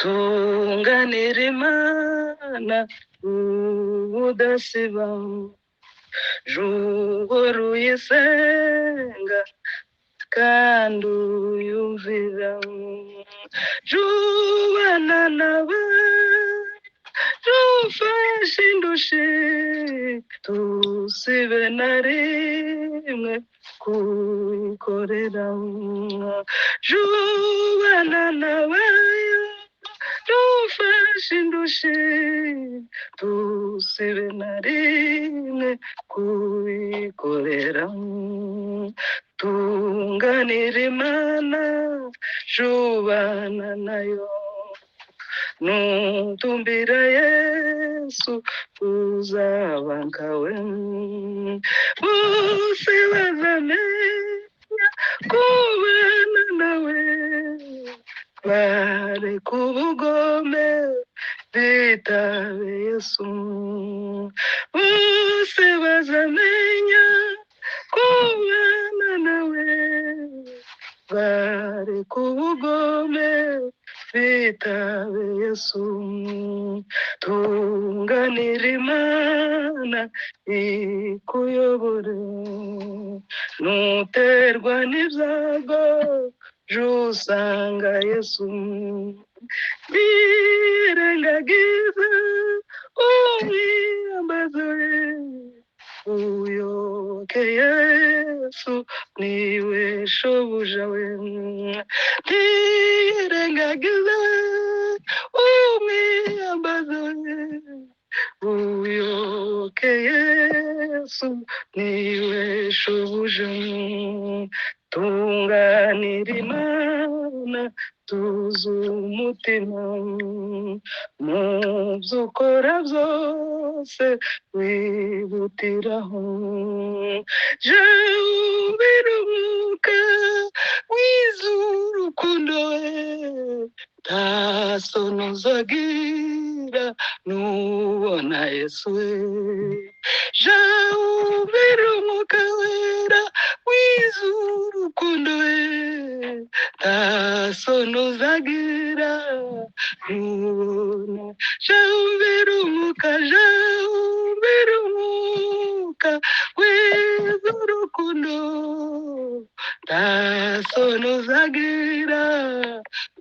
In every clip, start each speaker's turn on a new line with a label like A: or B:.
A: Tunganira Imana ubudasiba, juhora uyisenga kandi uyumvira, jubana nawe jufashe indushi, tusibe na rimwe kuyikorera, jubana nawe jufashe indushi, tusibe na rimwe kuyikorera, tunganira Imana jubana nayo, nutumbira Yesu uzaba nkawe, bose bazamenya kubana nawe, bareka ubugome bitabe Yesu, bose bazamenya kubana nawe, bareka ubugome bitabe Yesu, tunganira Imana ikuyobore, nuterwa n'ibyago jusanga Yesu, birengagiza umwiyambaze, uyoboke Yesu niwe shobuja we, ntirengagize umwiyambaze, uyoboke Yesu niwe shobuja, tunganira Imana tuzi umutima, mu byo ukora byose wihutiraho, jya umwuka w'iz'urukundo we, nta soni uzagira nubona Yesu we, jya umwuka wera w'iz'urukundo we, nta soni uzagira nubona, jya umwuka, jya umwuka w'iz'urukundo, nta soni uzagira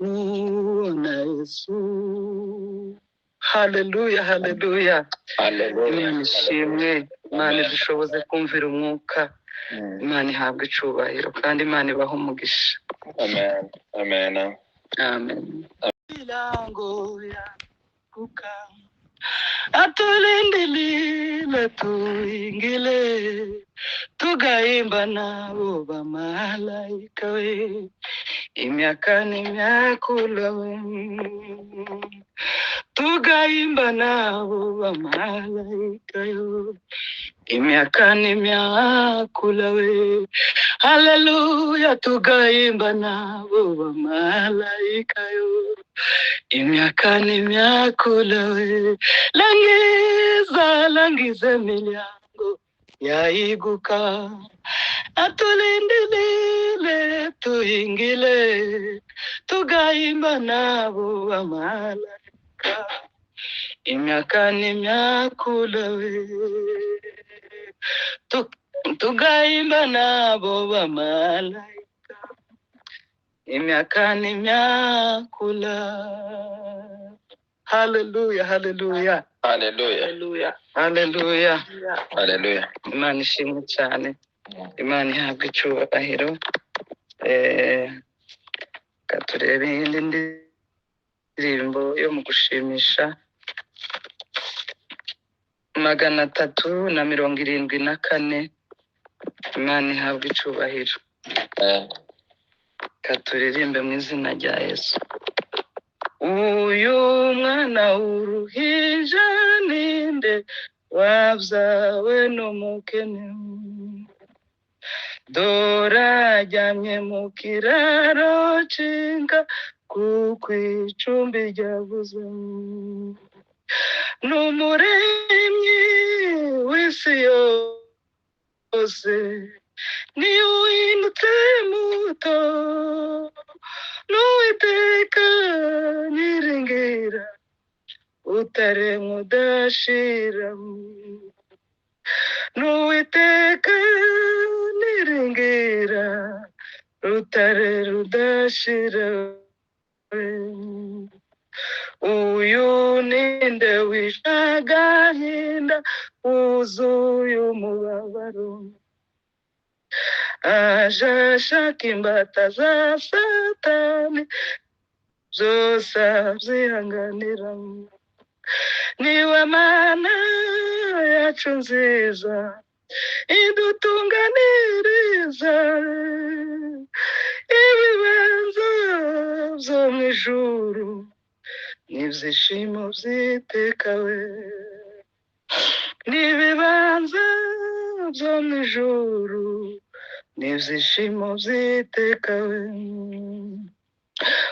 A: nubona Yesu. Haleluya, haleluya.
B: Hallelujah.
A: Imana ishimwe, Imana
B: Amen.
A: idushoboze kumvira umwuka. Imana ihabwe icubahiro kandi Imana ibahe umugisha.
B: Amen. Amen.
A: Amen. Milango yaguka, atulindilile tuingile, tugaimba nabo bamalayika we, imyaka n'imyakula we, tugaimba nabo bamalayika yo, imyaka n'imyakula we, haleluya, tugaimba nabo bamalayika yo, imyaka n'imyakula we, langiza langiza imiryango yayiguka, atulindilile tuingile, tugaimba nabo bamalayika, imyaka n'imyakula we, tugaimba nabo bamalayika, imyaka n'imyakula. Haleluya, haleluya.
B: Hallelujah.
A: Haleluya, haleluya.
B: Hallelujah.
A: Imana ishimwe cyane, Imana ihabwa icyubahiro. Reka turebe iyindi ndirimbo yo mu gushimisha, 374. Imana ihabwa icubahiro.
B: Amen.
A: Reka turirimbe mu izina rya Yesu. Uyu mwana w'uruhinja ninde wabyawe n'umukene? Dore aryamye mu kiraro c'inka, kuko icumbi ryabuze. N'umuremyi w'isi yose niwe uhindutse muto, n'Uwiteka. Rutare mudashira, n'Uwiteka niringira, Rutare rudashira. Uyu ninde wishe agahinda wuzuye umubabaro, aje ashaka imbata za Satani, byose abyihanganira. Niwe Mana yacu nziza idutunganiriza ibibanza byo mu ijuru n'ibyishimo by'iteka we, n'ibibanza byo mu ijuru n'ibyishimo by'iteka we.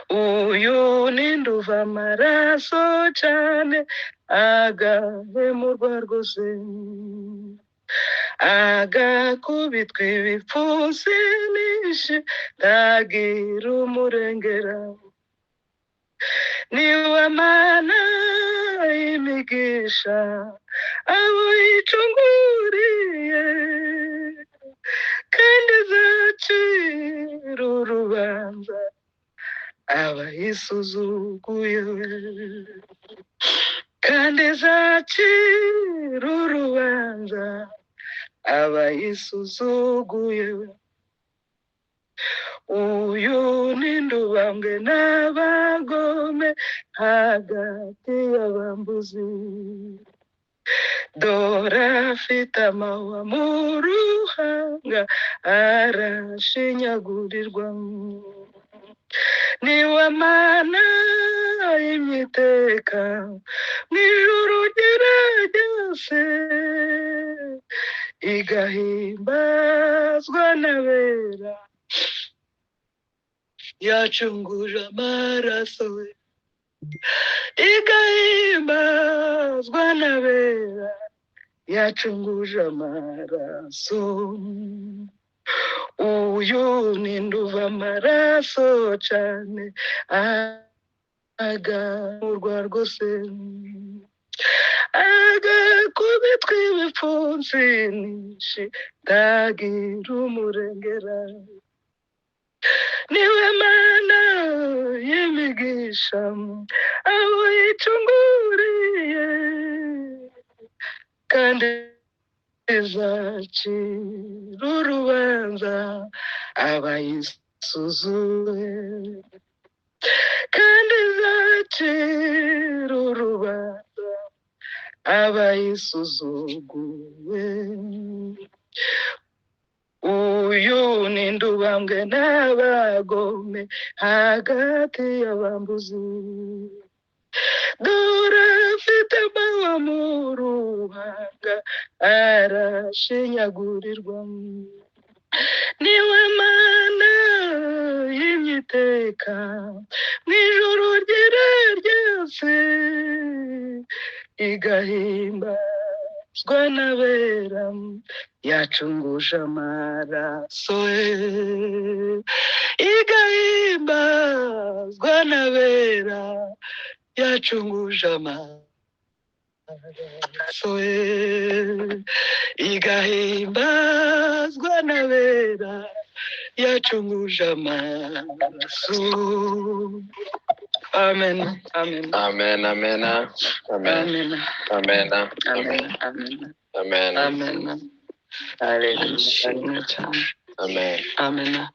A: Uyu ni nduva amaraso cyane agahemurwa rwose, agakubitwa ibipfunsi nyinshi ntagira umurengera. Niwe Mana y'imigisha abo yicunguriye, kandi izacira urubanza abayisuzuguye, kandi izacira urubanza abayisuzuguye. Uyu ni ndubambwe n'abagome hagati y'abambuzi, dore afite amahwa mu ruhanga arashinyagurirwa. Niwe Mana y'iteka mu ijuru ryose, igahimbazwa n'abera, yacunguje amaraso ye, igahimbazwa n'abera, yacunguje amaraso. Uyu ni nduva amaraso cyane agamurwa rwose, agakubitwa ibipfunsi nyinshi ntagira umurengera. Niwe Mana y'imigisha abo yicunguriye, kandi izacira urubanza abayisuzuye, kandi izacira urubanza abayisuzuguye. Uyu ni ndubambwe n'abagome hagati y'abambuzi, dore afite amahwa mu ruhanga arashinyagurirwa. Niwe Mana y'iteka mu ijuru ryera ryose, igahimbazwa n'abera, yacunguje amaraso ye, igahimbazwa n'abera, yacunguje amaraso ye, igahimbazwa n'abera, yacunguje amaraso. Amen. Amen.
B: Amen. Amen. Amen.
A: Amen.
B: Amen.
A: Amen. Amen.
B: Amen.
A: Amen.
B: Hallelujah.
A: Ishimwe cyane.
B: Amen.
A: Amen.